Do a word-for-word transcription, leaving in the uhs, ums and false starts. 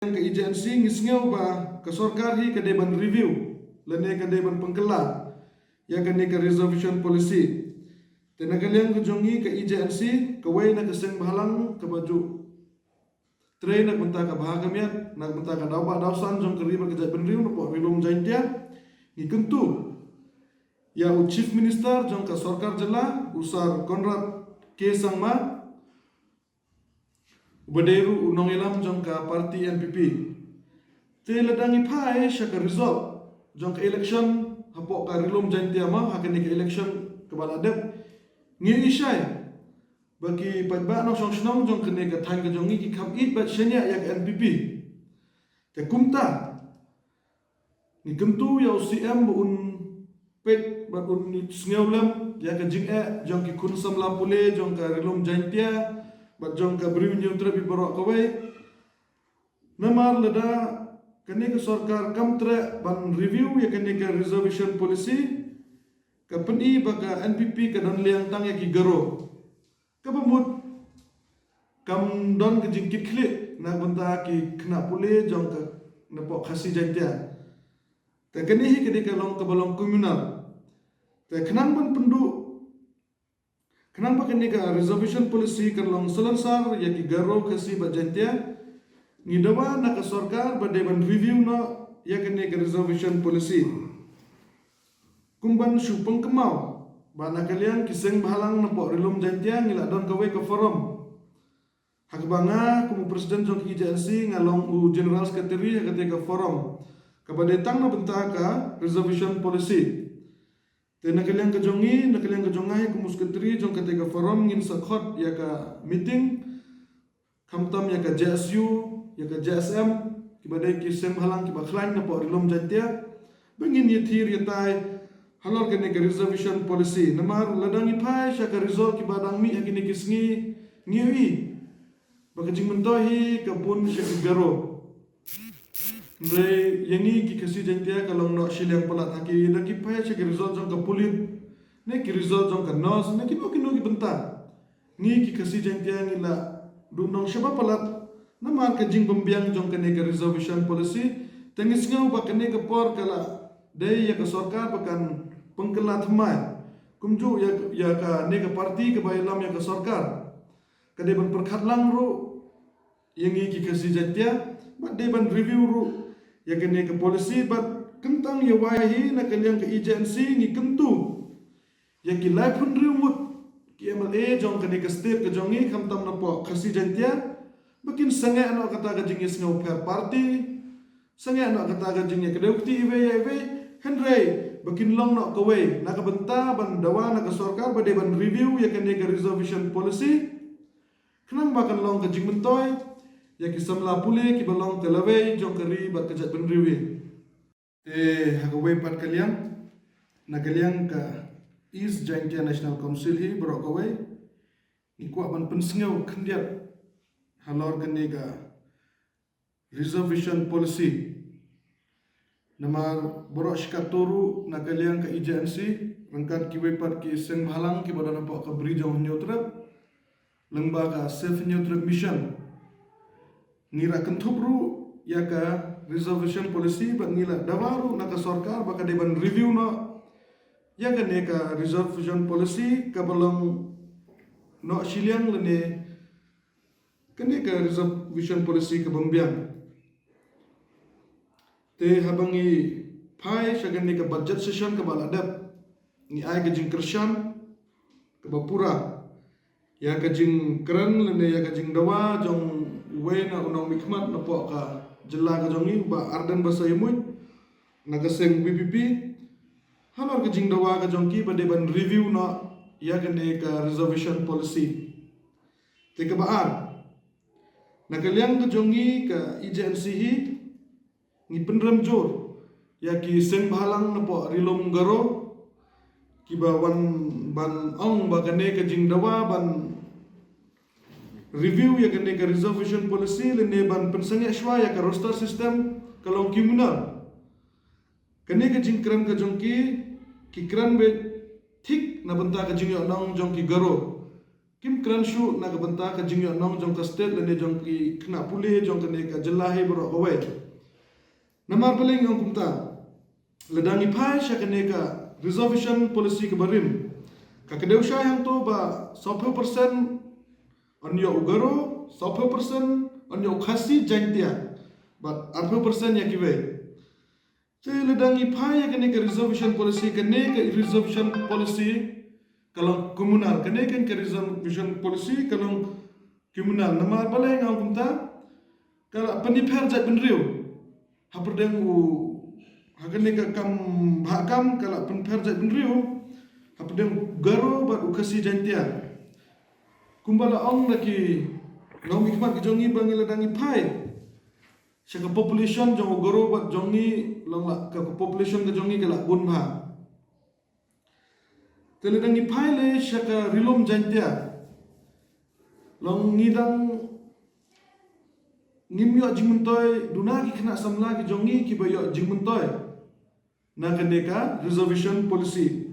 Ka E J N C ngi sngew ba ka sorkar hi ka dei ban review lane ka dei ban pynkylla ïa kane ka reservation policy. Te na ka liang ka jong ngi ka E J N C, kawei na ka seng bhalang kaba ju trei na ka bynta ka bha ka miat, na ka bynta ka daw ba daw san jong ka ri bad ka jaitbynriew napoh Ri Lum Jaiñtia, ngi kyntu ïa u Chief Minister jong ka sorkar jylla, u Sir Conrad K Sangma, uba dei ruh u nongïalam jong ka party N P P. Te lada ngi phai sha ka result jong ka election hapoh ka Ri Lum Jaiñtia mo, ha kane ka election kaba la dep, ngi ïohi shai ba ki paidbah nongshong shnong jong kane ka thaiñ ka jong ngi ki kham ïeit bad shaniah ïa ka N P P. Te kumta ngi kyntu ïa u C M ba un peit bad un sngewlem ïa ka jingeh jong ki khun samla pule jong ka Ri Lum Jaiñtia bad jong ka Bri u Hynñiewtrep hi baroh kawei. Namar lada kane ka sorkar kam treh ban review ïa kane ka reservation policy, ka pyni ba ka N P P ka don liang tang ïa ki Garo. Kaba mut kam don ka jingkitkhlieh na ka bynta ki khynnah pule jong ka napoh Khasi Jaiñtia. Te kane hi ka dei ka long kaba long communal. Te khnang ban pynduh, khnang ba kane ka reservation policy kan long salonsar ïa ki Garo, Khasi bad Jaiñtia, ngi dawa na ka sorkar ba dei ban review noh ïa kane ka reservation policy. Kum ban shu pynkynmaw ba na ka liang ki seng bhalang napoh Ri Lum Jaiñtia ngi la don kawei ka forum ha kaba nga kum u president jong ka E J N C nga long u general secretary ha katei ka forum kaba dei tang na bynta ka reservation policy. Te na ka liang ka jong ngi, na ka liang ka jong nga hi kum u secretary jong katei ka forum, ngin sa khot ïa ka meeting khamtam ïa ka J S U, ïa ka J S M, kiba dei ki seng bhalang kiba khlaiñ napoh Ri Lum Jaiñtia, ba ngin ïathir ïatai halor kane ka reservation policy. Namar lada ngi phai sha ka result kiba dang mih ha kine ki sngi, ngi ïohi ba ka jingmyntoi hi ka bun sha ki Garo. Hynrei ïa ngi ki Khasi Jaiñtia ka long noh shiliang palat. Ha ki, da ki phai sha ki result jong ka pulit, ne ki result jong ka nurse, ne kino kino ki bynta, ngi ki Khasi Jaiñtia ngi la duhnong shaba palat namar ka jingbymbiang jong kane ka reservation policy. Te ngi sngew ba kane ka por ka la dei ïa ka sorkar ba kan pynkylla thymmai, kumjuh ïa, ïa kane ka party kaba ïalam ïa ka sorkar. Ka dei ban pyrkhat lang ruh ïa ngi ki Khasi Jaiñtia bad dei ban review ruh ïa kane ka policy bad kyntang ïa wai hi na ka liang ka E J N C ngi kyntu ïa ki laiphew hynriew ngut ki M L A jong kane ka state ka jong ngi khamtam napoh Khasi Jaiñtia ba kin sangeh noh kata ka jingïasngew pher party, sangeh noh kata ka jingïakdew kti iwei ïa iwei, hynrei ba kin long noh kawei na ka bynta ban dawa na ka sorkar ba dei ban review ïa kane ka reservation policy. Khnang ba kan long ka jingmyntoi ïa ki samla pule kiba long ka lawei jong ka ri bad ka jaitbynriew hi. Te ha kawei pat ka liang, na ka liang ka East Jaiñtia National Council hi baroh kawei, ngi kwah ban pynsngew khyndiat halor kane ka reservation policy. Namar baroh shi katto ruh na ka liang ka E J N C ryngkat kiwei pat ki seng bhalang kiba don hapoh ka Bri jong Hynñiewtrep lyngba ka Save Hynñiewtrep Mission, ngi la kynthup ruh ïa ka reservation policy bad ngi la dawa ruh na ka sorkar ba ka dei ban review noh ïa kane ka reservation policy kaba long noh shiliang lane kane ka reservation policy ka bymbiang. Te haba ngi phai sha kane ka budget session kaba la dep, ngi ai ka jingkyrshan kaba pura ïa ka jingkren lane ïa ka jingdawa jong uwei na u nongmihkhmat napoh ka jylla ka jong ngi, u Bah Ardent Basaiawmoit na ka seng V P P, halor ka jingdawa ka jong ki ba dei ban review noh ïa kane ka reservation policy. Te kaba ar, na ka liang ka jong ngi ka E J N C hi, ngi pynrem jur ïa ki seng bhalang napoh Ri Lum Garo kiba wan ban ong ba kane ka jingdawa ban review ïa kane ka reservation policy lane ban pynsangeh shuwa ïa ka roster system ka long communal. Kane ka jingkren ka jong ki, ki kren beit thik na bynta ka jingïohnong jong ki Garo. kim kren shuh na ka bynta ka jingïohnong jong ka state lane jong ki khynnah pule jong kane ka jylla hi baroh kawei. Namar balei nga ong kumta, lada ngi phai sha kane ka reservation policy kaba rim, ka kdew shai hangto ba sawphew percent yn ïoh u Garo, sawphew percent yn ïoh u Khasi Jaintia, bad arphew percent ïa kiwei. Te lada ngi phai ïa kane ka reservation policy, kane ka reservation policy ka long communal, kane ka reservation policy ka long communal. Namar balei nga ong kumta? Ka la pynïapher jaitbynriew hapdeng u, ha kane ka kam bhah kam ka la pynpher jaitbynriew hapdeng u Garo bad u Khasi Jaintia. Kumba la ong da ki nongmihkhmat ki jong ngi ba ngi lada ngi phai sha ka population jong u Garo bad jong ngi, long la ka population ka jong ngi ka la bun bha. Te lada ngi phai lei sha ka Ri-lum Jaintia, long ngi dang ngim ïoh jingmyntoi, duna ki khynnah samla ki jong ngi kiba ïoh jingmyntoi na kane ka reservation policy.